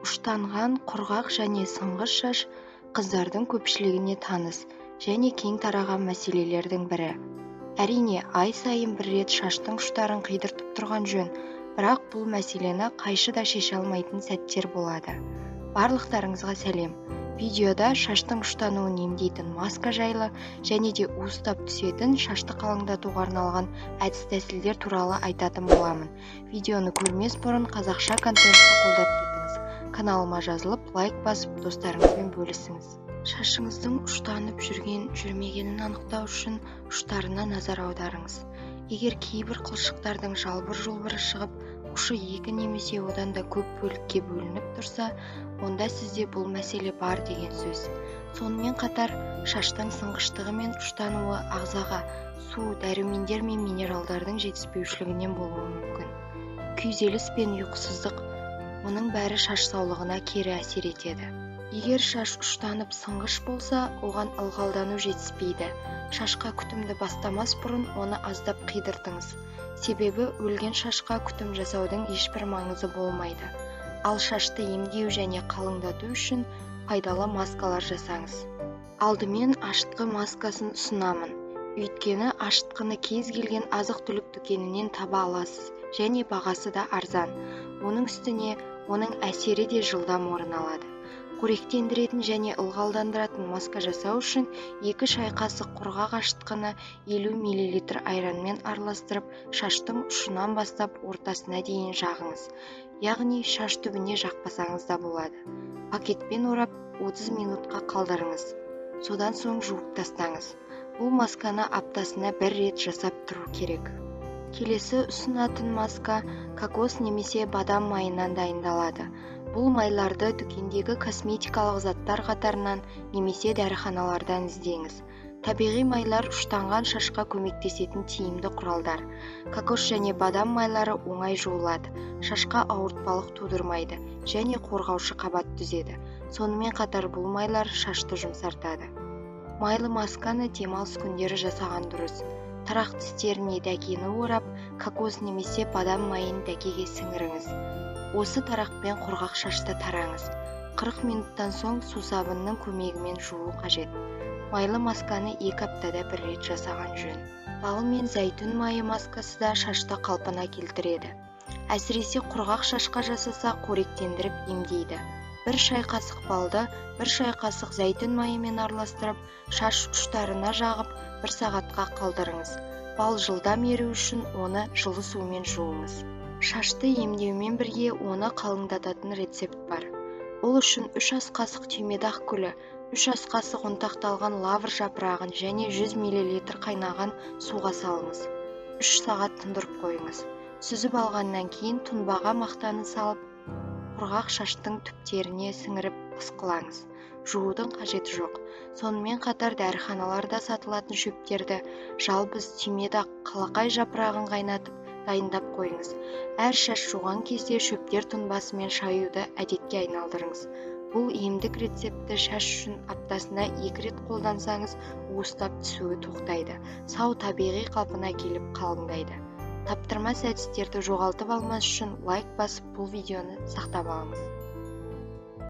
Ұштанған, құрғақ және сынғыш шаш қыздардың көпшілігіне таныс және кең тараған мәселелердің бірі. Әрине, ай сайын бір рет шаштың ұштарын қидыртып тұрған жөн, бірақ бұл мәселені қайшы да шеше алмайтын сәттер болады. Барлықтарыңызға сәлем. Видеода шаштың ұштануын емдейтін маска жайлы және де уыстап түсетін шашты қалыңдатуға арналған әдіс-тәсілдер туралы айтатын боламын. Видеоны көрмес бұрын қазақша контентті қолдап кетіңіз. Каналыма жазылып, лайк басып, достарыңызбен бөлісіңіз. Шашыңыздың ұштанып жүрген жүрмегенін анықтау үшін ұштарына назар аударыңыз. Егер кейбір қылшықтардың жалбыр-жұлбыры шығып, ұшы екі немесе одан да көп бөлікке бөлініп тұрса, онда сізде бұл мәселе бар деген сөз. Сонымен қатар, шаштың сынғыштығы мен ұштануы ағзаға су, дәрумендер мен минералдардың жетіспеушілігінен болуы мүмкін. Күйзеліс пен ұйқысыздық, мұның бәрі шаш саулығына кері әсер етеді. Егер шаш ұштанып сынғыш болса, оған ылғалдану жетіспейді. Шашқа күтімді бастамас бұрын оны аздап қидыртыңыз. Себебі өлген шашқа күтім жасаудың ешбір маңызы болмайды. Ал шашты емдеу және қалыңдату үшін пайдалы маскалар жасаңыз. Алдымен ашытқы маскасын ұсынамын. Өйткені ашытқыны кез келген азық-түлік дүкенінен таба аласыз және бағасы да арзан. Оның үстіне оның әсері де жылдам орын алады. Қоректендіретін және ылғалдандыратын маска жасау үшін 2 шай қасық құрғақ ашытқыны 50 мл айранмен араластырып, шаштың ұшынан бастап ортасына дейін жағыңыз. Яғни шаш түбіне жақпасаңыз да болады. Пакетпен орап 30 минутқа қалдырыңыз. Содан соң жуып тастаңыз. Бұл масканы аптасына бір рет жасап тұру керек. Келесі ұсынатын маска кокос немесе бадам майынан дайындалады. Бұл майларды дүкендегі косметикалық заттар қатарынан немесе дәріханалардан іздеңіз. Табиғи майлар ұштанған шашқа көмектесетін тиімді құралдар. Кокос және бадам майлары оңай жуылады, шашқа ауыртпалық тудырмайды және қорғаушы қабат түзеді. Сонымен қатар бұл майлар шашты жұмсартады. Майлы масканы демалыс күндері жасаған дұрыс. Тарақ тістеріне дәкені орап, кокос немесе бадам майын дәкеге сіңіріңіз. Осы тарақпен құрғақ шашты тараңыз. 40 минуттан соң сусабынның көмегімен жуу қажет. Майлы масканы 2 аптада бір рет жасаған жөн. Бал мен зәйтүн майы маскасы да шашты қалпына келтіреді. Әсіресе құрғақ шашқа жасаса қоректендіріп емдейді. 1 шай қасық балды 1 шай қасық зәйтүн майымен араластырып, шаш ұштарына жағып, 1 сағатқа қалдырыңыз. Бал жылдам еру үшін оны жылы сумен жуыңыз. Шашты емдеумен бірге оны қалыңдататын рецепт бар. Ол үшін 3 ас қасық түймедақ гүлі, 3 ас қасық ұнтақталған лавр жапырағын және 100 мл қайнаған суға салыңыз. 3 сағат тұндырып қойыңыз. Сүзіп алғаннан кейін тұнбаға мақтаны салып, құрғақ шаштың түптеріне сіңіріп ысқылаңыз. Жуудың қажеті жоқ. Сонымен қатар дәріханаларда сатылатын шөптерді, жалбыз, түймедақ, қалақай жапырағын қайнатып, дайындап қойыңыз. Әр шаш жуған кезде шөптер тұнбасымен шаюды әдетке айналдырыңыз. Бұл емдік рецептті шаш үшін аптасына 2 рет қолдансаңыз, уыстап түсуі тоқтайды. Сау табиғи қалпына келіп қалыңдайды. Таптырмас әдістерді жоғалтып алмас үшін лайк басып бұл видеоны сақтап алыңыз.